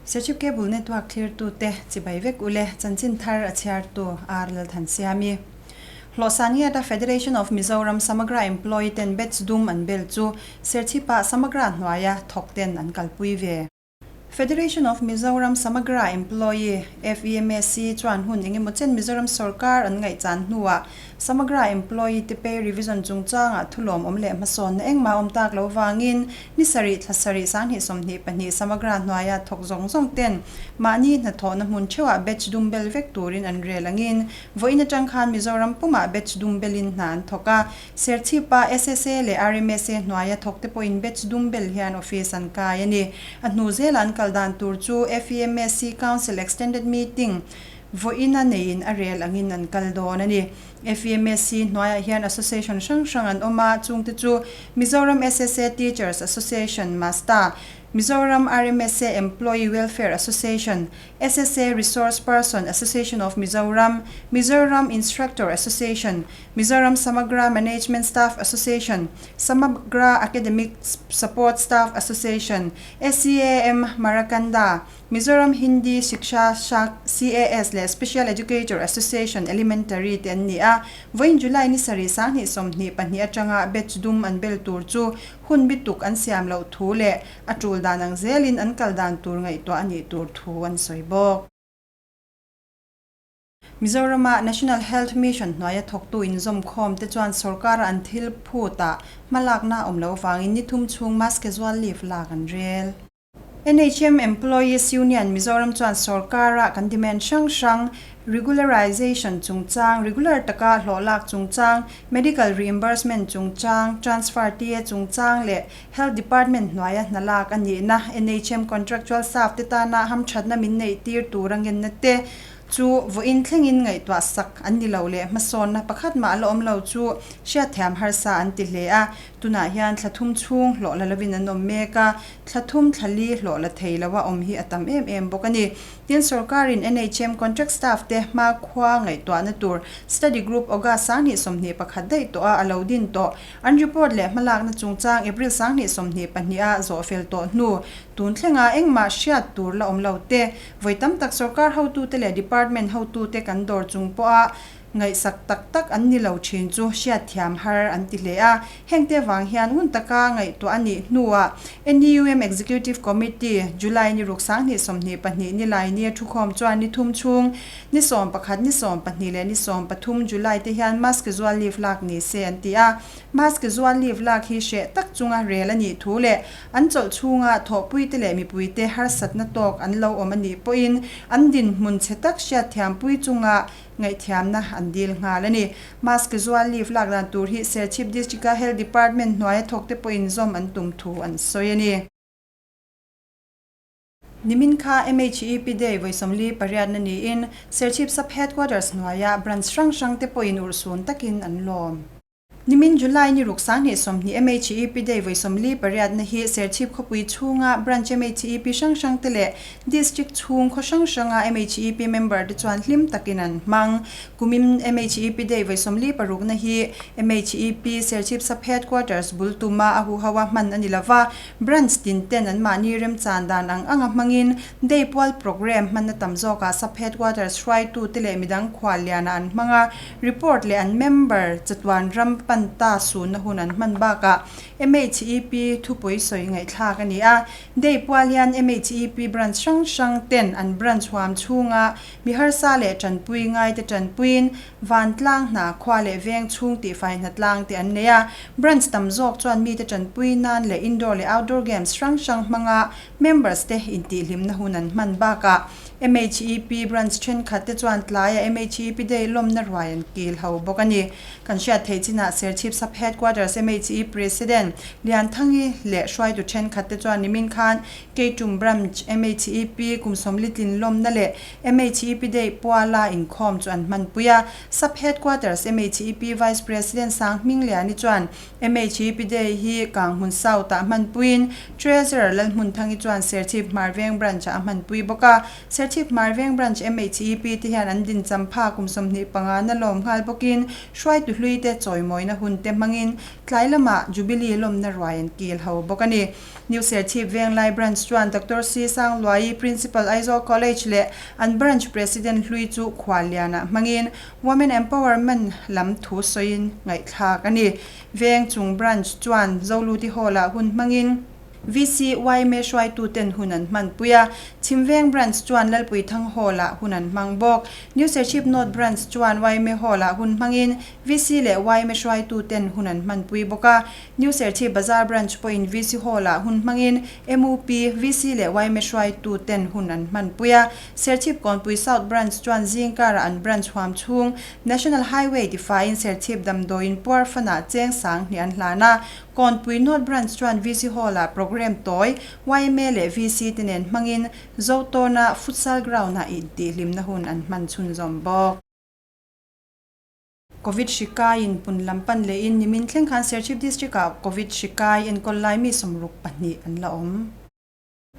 Serchhip Cable Network thlirtute chibai vek ule chanchin thar a chhiartu R Lalthansiami. Hlawhsaniata Federation of Mizoram Samagra Employee ten batch dum an bel chu Serchhip-ah Samagra hnuaia thawk ten an kalpui ve. Federation of Mizoram Samagra Employee, FEMSE, chuan hun engemaw chen Mizoram sorkar an ngaihchan hnuah Samagra Employee te pay revision chungchangah thulawm awm leh hmasawnna engmah awm tak lo vangin ni sarih thla sarih 2022 Samagra hnuaia thawk zawng zawng ten mahni hnathawhna hmun theuhah batch dum bel vek turin an rel angin vawiin atang khan Mizoram pumah batch dum belin hna an thawk a. Serchhipa SSA leh RMSA hnuaia thawkte pawhin batch dum bel hian office an kai a ni. A hnu zela an kal dan tur chu FEMSC Council Extended Meeting vawiina neiin a rel angin an kal dawn a ni. FEMSC hnuaiah hian association hrang hrang an awm a, chungte chu Mizoram SSA Teachers Association, MASTA, Mizoram RMSA Employee Welfare Association, SSA Resource Person Association of Mizoram, Mizoram Instructor Association, Mizoram Samagra Management Staff Association, Samagra Academic Support Staff Association, SCAM Marakanda, Mizoram Hindi Shiksha Shak, CAS, leh Special Educator Association Elementary te an ni a. Vawiin July ni sarih 2022 atanga batch dum an bel tur chu hun bituk an siam loh thu leh a tul dan ang zelin an kal dan tur ngaihtuah a nih tur thu an sawi bawk. Mizorama National Health Mission hnuaia thawktu inzawmkhawm te chuan sorkara an thil phutah hmalakna a awm loh avangin ni thum chhung mass casual leave lak an rel. NHM Employees Union Mizoram chuan sorkara kan demand hrang hrang, regularization chungchang, regular taka hlawh lak chungchang, medical reimbursement chungchang, transfer TA chungchang leh Health Department hnuaia hna lak a nihna NHM contractual staff te tana hamthatna min neih tir tur a ngenna te chu vawiin thlengin ngaihtuah sak an ni lo leh hmasawnna pakhat mah la awm lo chu hriatthiam harsa an ti hle a. Tunah hian thla thum chhung hlawh la lovin an awm mek a, thla thum thla li hlawh la thei lo a awm hi a tam em em bawk a ni. Tin, sorkarin NHM contract staff te hmakhua ngaihtuahna tur study group August 2021 daih tawh a a lo din tawh. An report leh hmalakna chungchang April 2022 a zawh fel tawh hnu tun thlenga engmah hriat tur la awm lo te, vawi tam tak sorkar hotute leh department hotute kan dawr chung pawha Ngaihsak tak tak an ni lo thin chu hriatthiam har an ti hle a. Hengte vang hian ngun taka ngaihtuah a nih hnuah NEUM Executive Committee July ni ruk 2022 ni lai nia thukhawm chuan ni thum chhung ni 11, ni 12 leh ni 13 July te hian mask zual leave lak ni se an ti a. Mask zual leave lak hi hreh tak chunga rel a nih thu leh an chawlh chhunga thawhpuite leh mipuite harsatna tawk an lo awm a nih pawhin an dinhmun chhe tak hriatthiampui chunga Ngaihthiamna an dil nghal a ni. Mask zual leave lak dan tur hi Serchhip District-a Health Department hnuaia thawkte pawhin zawm an tum thu an sawi a ni. Nimin kha MHEP Day vawi 48 na niin Serchhip Sub Headquarters hnuaia branch hrang hrangte pawhin urhsun takin an lawm. Nimin July ni ruk 2020 MHEP Day vawi 48 na hi Serchhip khawpui chhunga Branch MHEP hrang hrang te leh District chhung khaw hrang hranga MHEP member te chuan hlim takin an hmang. Kumin MHEP Day vawi 46 na hi MHEP Serchhip Sub Headquarters bul tuma a huho a hman a ni lova, Branch tin ten an mahni remchan dan ang anga hmangin Day pual programme hmanna tam zawkah Sub Headquarters hruaitu te leh midang khual lianah an hmang a, Report leh an member chatuan ram pan ta sunna hun an hman bakah MHEP thupui sawi ngaihthlak a ni a. Day pual hian MHEP branch hrang hrang ten an branch huam chhunga mi harsa leh tanpui ngaite tanpuiin vantlang hna khua leh veng chhung tihfai hna tlang te an nei a. Branch tam zawk chuan mite tanpui nan leh indoor leh outdoor games hrang hrang hmanga members te intihhlimna hun an hman bakah MHEP branch thenkhat te chuan tlaia MHEP Day lawmna ruai an kil ho bawk a ni. Kan hriat theih chinah Serchhip Sub Headquarters MHEP President Lianthangi leh hruaitu thenkhat te chuan nimin khan Keitum Branch MHEP kum sawmli tlin lawmna leh MHEP Day puala inkhawm chu an hmanpui a. Sub Headquarters MHEP Vice President Sanghmingliani chuan MHEP Day hi Kanghmun South-ah hmanpuiin Treasurer Lalhmunthangi chuan Serchhip Hmarveng Branch-ah a hmanpui bawk a. Serchhip. Serchhip Hmarveng Branch MHEP te hian an din champha kum 25 na lawm nghal bawkin hruaitu hlui te chawimawina hun te hmangin tlai lamah Jubilee lawmna ruai an kil ho bawk a ni. New Serchhip Venglai Branch chuan Doctor C Sangluaii Principal Aizawl College leh an Branch President hlui chu khuallianah hmangin Women Empowerment lam thu sawiin ngaihthlak a ni. Veng chung Branch chuan Zoluti Hall-ah hun hmangin VCYMA hruaituten hun an hmanpui a, Chhimveng Branch chuan Lalpuithang Hall-ah hun an hmang bawk. New Serchhip North Branch chuan YMA Hall-ah hun hmangin VC leh YMA hruaituten hun an hmanpui bawk a. New Serchhip Bazar Branch pawhin VC Hall-ah hun hmangin MUP, VC leh YMA hruaituten hun an hmanpui a. Serchhip Kawnpui South Branch chuan zingkarah an branch huam chhung National Highway tifaiin Serchhip damdawiin puar fanah cheng 2000 an hlan a. Kawnpui North Branch chuan VC Hall-ah programme tawi YMA leh VC te nen hmangin Zotawna Futsal Ground-ah intihhlimna hun an hman chhunzawm bawk. Covid hri kaiin pun lam pan lehin nimin thleng khan Serchhip District-ah Covid hri kai enkawl lai mi 62 an la awm.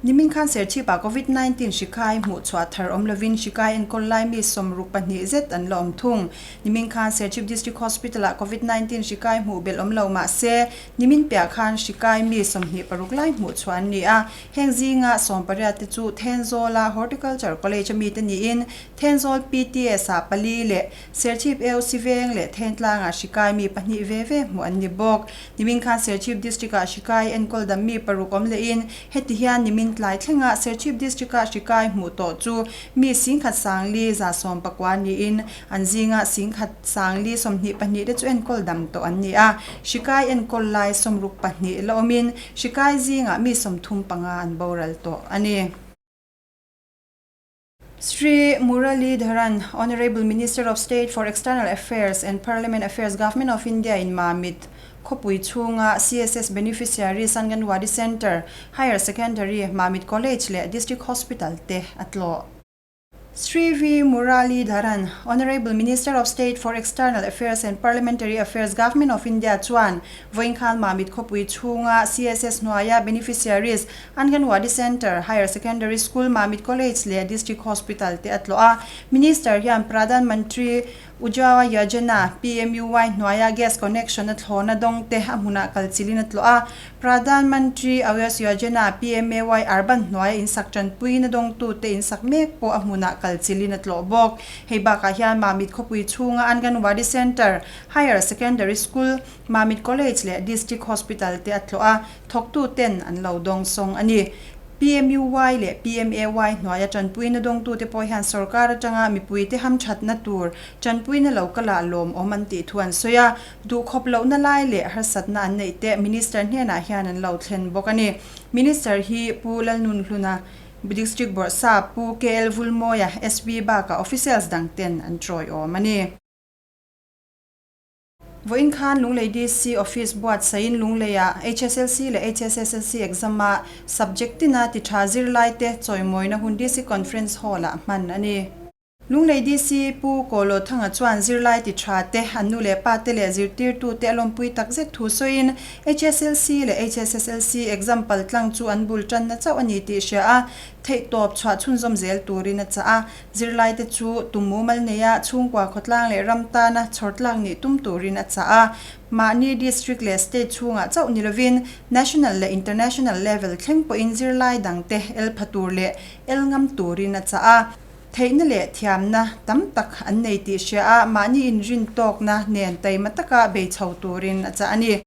Nimin khan Serchhip-ah Covid 19 hri kai hmuh chhuah thar awm lovin hri kai enkawl lai mi 62 zet an la awm thung. Nimin khan Serchhip District Hospital-ah Covid 19 hri kai hmuh belh awm lo mah se, nimin piah khan hri kai mi 26 lai hmuh chhuah an ni a. Heng zinga 18 te chu Thenzawla Horticulture College-a mite niin Thenzawl PTS-ah pali leh Serchhip AOC veng leh Thentlangah hri kai mi pahnih ve ve hmuh an ni bawk. Nimin khan Serchhip District-ah hri kai enkawl dam mi paruk awm lehin heti hian nimin tlai thlenga Serchhip District-ah hri kai hmuh tawh chu mi 1119 niin an zinga 1122 te chu enkawl dam tawh an ni a. Hri kai enkawl lai 62 la awmin hri kai zingah mi 35 an boral tawh a ni. Sri Muraleedharan, Honourable Minister of State for External Affairs and Parliament Affairs, Government of India in Mamit khawpui chhunga CSS Beneficiaries Anganwadi Centre, Higher Secondary, Mamit College leh District Hospital te a tlawh. Sri V. Muraleedharan, Honourable Minister of State for External Affairs and Parliamentary Affairs, Government of India chuan vawiin khan Mamit khawpui chhunga CSS hnuaia beneficiaries Anganwadi Centre, Higher Secondary School, Mamit College leh District Hospital te a tlawh a. Minister hian Pradhan Mantri Ujjwala Yojana, PMUY, hnuaia gas connection a thlawna dawng te a hmunah kal chilin a tlawh a. Pradhan Mantri Awas Yojana, PMAY, urban hnuaia insak tanpuiin a dawngtu te insak mek pawh a hmunah kal chilin a tlawh bawk. Hei bakah hian Mamit khawpui chhunga Anganwadi Centre, Higher Secondary School, Mamit College leh District Hospital te a tlawh a. Thawktu ten an lo dawng sawng a ni. PMUY leh PMAY hnuaia tanpuina dawngtute pawh hian sorkar atanga mipuite hamthatna tur tanpuina lo kala lawmawm an tih thu an sawi a, duhkhawp lohna lai leh harsatna an neih te Minister hnenah hian an lo thlen bawk a ni. Minister hi Pu Lalnunhluna, District Bawrhsap Pu KL Vulmawia, SP bakah officials dang ten an tawiawm a ni. Vawiin khan Lunglei DC Office buatsaihin Lungleiah HSLC leh HSSLC exam-a subject tina ti tha zirlaite chawimawina hun DC Conference Hall-ah hman a ni. Lunglei DC Pu Kawlaw Thanga chuan zirlai ti tha te, an nu leh pa te leh zirtirtute a lawmpui takzet thu sawiin HSLC leh HSSLC exam paltlang chu an bul tanna chauh a ni tih hria a, theihtawp chhuah chhunzawm zel turin a chah a. Zirlaite chu tum mumal neia chhungkua khawtlang leh ram tana chhawrtlak nih tum turin a chah a. Mahni district leh state chhungah chauh ni lovin national leh international level thleng pawhin zirlai dangte el pha tur leh el ngam turin a chah a. Theihna leh thiamna tam tak an nei tih hria a, mahni inrin tawkna nen taima taka bei chho turin a chah a ni.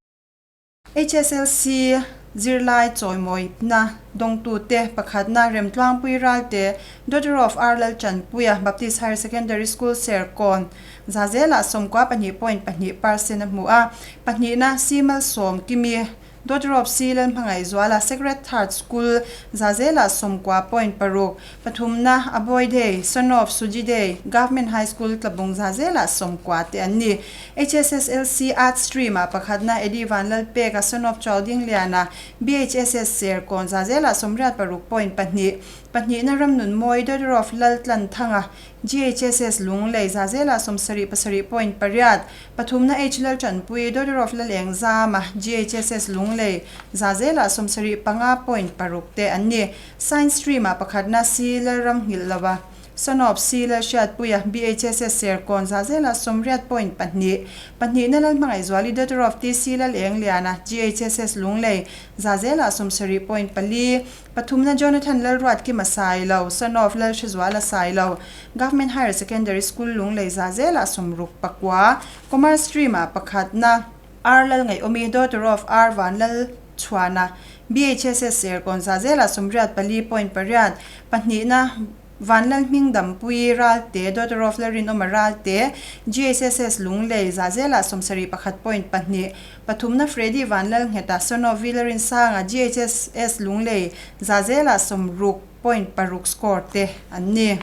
HSLC zirlai chawimawina dawngtute pakhatna Remtluangpui Ralte, Daughter of R Lalchanpuia, Baptist Higher Secondary School Serkawn, Zazelah 92.2 percent a hmu a, pahnihna C Malsawm Kimi, Daughter of C Lalhmangaihzuala, Sacred Heart School, Zazelah 90.6, pathumna Aboy Day, Son of Suji Day, Government High School Tlabung Zazelah 90 te an ni. HSSLC Arts Stream-ah pakhatna Eddie Vanlalpeka, Son of Chaudingliana, BHSS Serkawn Zazelah 86.2, Pahnihna Ramnunmawi, Daughter of Laltlanthanga, GHSS Lunglei, Zazela 70 pasarih point pariat. Pathumna H Laltanpui, Daughter of Lalengzama, GHSS Lunglei, Zazela 75 point paruk te an ni. Science stream ah pakhatna C Lalramnghilh lova, Son of C Lalhriatpuia, BHSS Serkawn, Zazela 80 point pahnih. Pahnihna Lalhmangaihzuali, Daughter of TC Lalengliana, GHSS Lunglei, Zazela 70 point pali. Pathumna Jonathan Lalruatkima Sailo, son of Lalhrezuala Sailo, Government Higher Secondary School Lunglei za zelah 69, Commerce Stream-ah pakhatna R Lalngaihawmi, daughter of R Vanlalchhuana, BHSS Serkawn za zelah 84 point pariat, pahnihna Vanlalhming Dampui Ralte, daughter of Lalrinawma Ralte, GHSS Lunglei za zelah 71 point pahnih, Pathumna Freddy Vanlalngheta, son of Vilarinsanga, GHSS Lunglei, za zelah 60 point paruk score te an ni.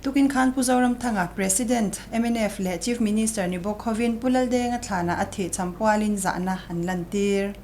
Tukin khan Pu Zoramthanga, President, mnf leh Chief Minister ni bawk hovin Pu Laldenga thlanah a thih champualin zahna an lantir.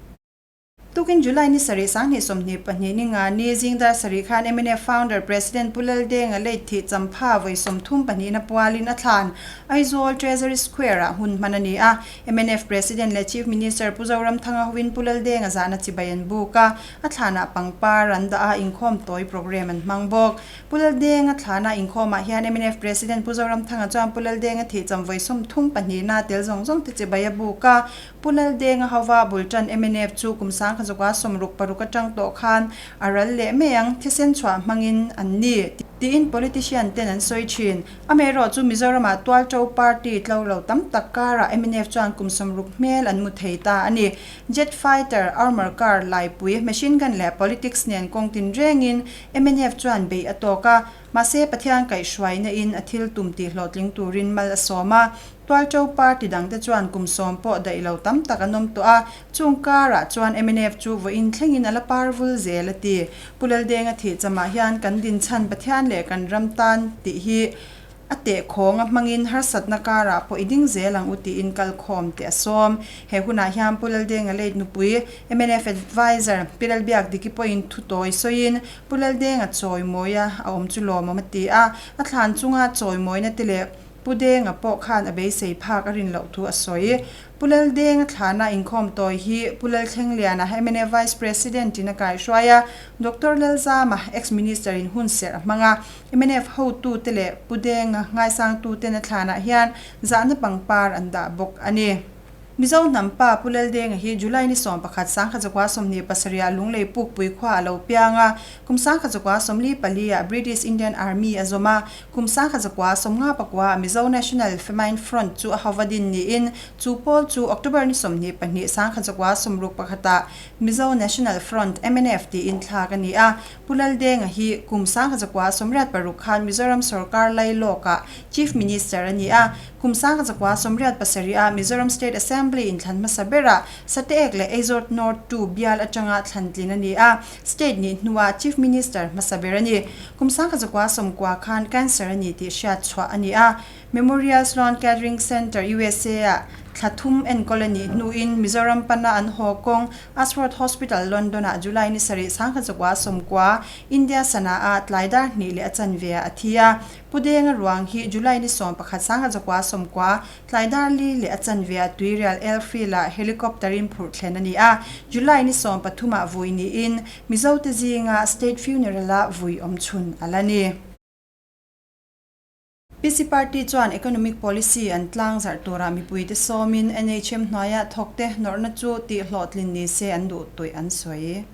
Tukin July ni sarih 2022 ni nga ni zingdar sarih khan mnf Founder President Pu Laldenga late thih champha vawi 32 na pualin a thlan Aizawl Treasury Square ah hun hman a ni a. Mnf President leh Chief Minister Pu Zoramthanga hovin Pu Laldenga zahna chibai an buk a, a thlanah pangpar an dah a, inkhawm tawi programme an hmang bawk. Pu Laldenga thlana inkhawmah hian mnf President Pu Zoramthanga chuan Pu Laldenga thih cham vawi 32 na tel zawng zawng te chibai a buk a. Pu Laldenga hova bul tan mnf chu kum 1966 atang tawh khan a ral leh mai ang, thisen chhuah hmangin an ni, tiin politician ten an sawi thin. Amaherawh chu Mizoramah tualto party tlo lo tam tak karah mnf chuan kum 60 hmel an mu thei ta a ni. Jet fighter, armour car, laipui, machine gun leh politics nen kawng tin rengin mnf chuan beih a tawk a. Mahse Pathian kaihhruaina in a thil tum tih hlawhtling turin mal a sawm a. Tualto party dangte chuan kum 10 pawh daih lo tam tak an awm tawh a, chung karah chuan mnf chu vawiin thlengin a la par vul zel a ti. Pu Laldenga thih chamah hian kan dinchhan Pathian leh kan ram tan tih hi a tehkhawng a hmangin harsatna karah pawh i ding zel ang u tiin kalkhawm teh a sawm. He hunah hian Pu Laldenga late nupui mnf Adviser Pi Lalbiak Diki pawhin thu tawi sawiin Pu Laldenga chawimawia a awm chu lawmawm a ti a, a thlan chunga chawimawina te leh Pu Denga pawh khan a beisei phak a rin loh thu a sawi. Pu Laldenga thlana inkhawm tawi hi Pu Lalthlengliana, mna Vice President in a kaihruai a, Doctor Lalzama, Ex-Minister in hun serh a hmang a. Mnf hotute leh Pu Denga ngaisangtuten a thlanah hian zahna pangpar an dah bawk a ni. Mizo hnam pa Pu Laldenga hi July ni 11 1927 ah Lunglei Pukpui khua a lo piang a, kum 1944 ah British Indian Army a zawm a, kum 1959 ah Mizo National Famine Front chu a hova din niin chu pawl chu October ni 22 1961 ah Mizo National Front, mnf, tiin thlak a ni a. Pu Laldenga hi kum 1986 khan Mizoram sorkar lailawkah Chief Minister a ni a, Kum 1987 ah Mizoram State Assembly in thlan hmasa berah Sateek leh Aizawl North ii bial atanga thlan tlin a ni a, state nih hnuah Chief Minister hmasa ber a ni. Kum 1990 khan cancer a ni tih hriat chhuah a ni a, Memorial Sloan Kettering Center, USA ah thla thum enkawl a nih hnuin Mizoram pana an haw kawng Ashworth Hospital, London ah July ni sarih 1990 India sana ah tlai dar hnih leh a chanve ah a thi a. Pu Denga ruang hi July ni 11 1990, tlai dar li leh a chanve ah Tuirial Airfield ah helicopter in phurh thlen a ni a. July ni 13 ah vui niin Mizote zinga State Funeral a vui awm chhun a la ni. PC Party chuan Economic Policy an tlang zarh turah mipuite sawmin NHM hnuaia thawkte nawrhna chu tih hlawhtlin ni se an duh tawih an sawi.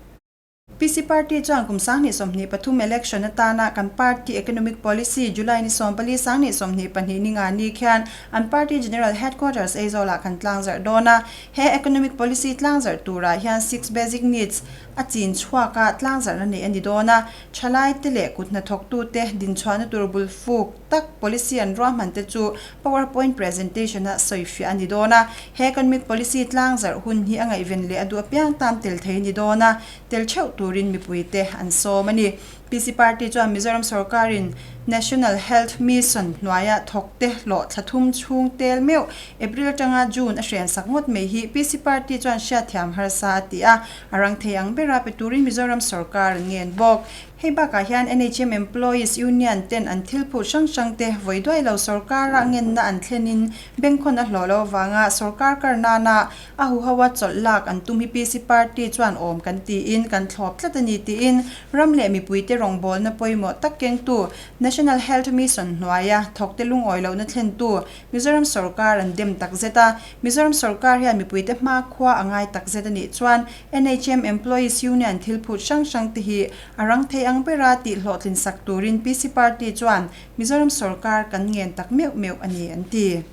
PC Party chuan kum 2023 election atana kan party economic policy July ni 14 2022 ni nga ni khian an party general headquarters Aizawlah kan tlang zarh dawn a. He economic policy tlang zarh turah hian six basic needs a chin chhuak a tlang zarhna neih a ni dawn a. Thalai te leh kut hnathawktute dinchhuahna tur bul fuk tak policy an ruahman te chu powerpoint presentation a sawifiah a ni dawn a. He economic policy tlang zarh hun hi a ngaihven leh a duh apiang tan tel thei a ni dawn a, tel theuh turin mipuite an sawm a ni. PC Party chuan Mizoram sorkarin National Health Mission hnuaia thawkte hlawh thla thum chhung tel meuh April atanga June a hrensak ngawt mai hi PC Party chuan hriatthiam harsa a ti a, a rang thei ang bera pe turin Mizoram sorkar an ngen bawk. Hei bakah hian NHM Employees Union ten an thil phut hrang hrang te vawi duai lo sorkara ngenna an thlenin bengkhawn a hlawh lo avanga sorkar kar nana a huho a chawlh lak an tum hi PC Party chuan awm kan tiin kan thlawp tlat a ni tiin ram leh mipuite rawngbawlna pawimawh tak kengtu National Health Mission hnuaia thawkte lungawi lohna thlentu Mizoram sorkar an dem takzet a, Mizoram sorkar hian mipuite hmakhua a ngai takzet a nih chuan NHM Employees Union thil phut hrang hrang te hi a rang thei ang bera tih hlawhtlin sak turin PC Party chuan Mizoram sorkar kan ngen tak meuh meuh a ni an ti.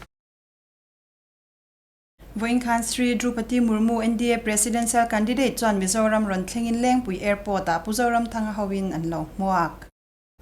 Vawiin khan Sri Drupati Murmu NDA Presidential Candidate chuan Mizoram rawn thlengin Lengpui Airport-ah Pu Zoramthanga hoin an lo hmuak.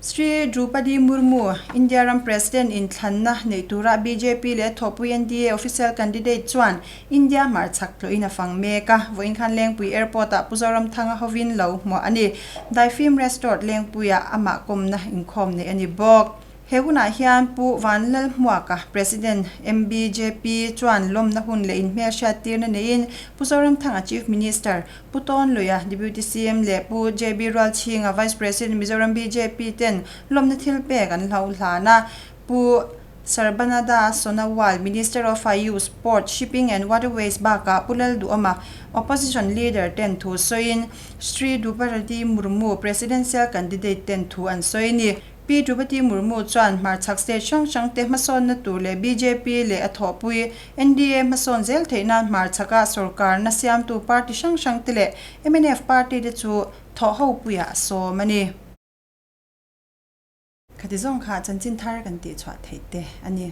Sri Droupadi Murmu, India ram President inthlanna neih tura bjp leh thawhpui NDA official candidate chuan India hmarchhak tlawhin a fang mek a, vawiin khan Lengpui Airport-ah Pu Zoramthanga hovin lo hmuah a ni. Daifim Restaurant Lengpuiah amah kawmna inkhawm neih a ni bawk. He hunah hian Pu Vanlalhmuaka, President, MBJP, chuan lawmna hun leh inhmelhriattirna neiin Pu Zoramthanga Chief Minister, Pu Tawn Luia, Deputy CM leh Pu JB Rualchhinga, Vice President, Mizoram bjp ten lawmna thil pek an hlo hlan a. Pu Sarbananda Sonowal, Minister of Ayush, Port, Shipping and Waterways bakah Pu Lalduhawma, Opposition Leader ten thu sawiin Shri Duparati Murmu, Presidential Candidate ten thu an sawi a ni. Pi Drupati Murmu chuan hmarchhak state hrang hrangte hmasawnna tur leh bjp leh a thawhpui NDA hmasawn zel theih nan hmarchhaka sorkarna siamtu party hrang hrangte leh mnf party te chu thawh ho puiah a sawm a ni. Khati zawng kha chanchin thar kan tihchhuah theih te a ni.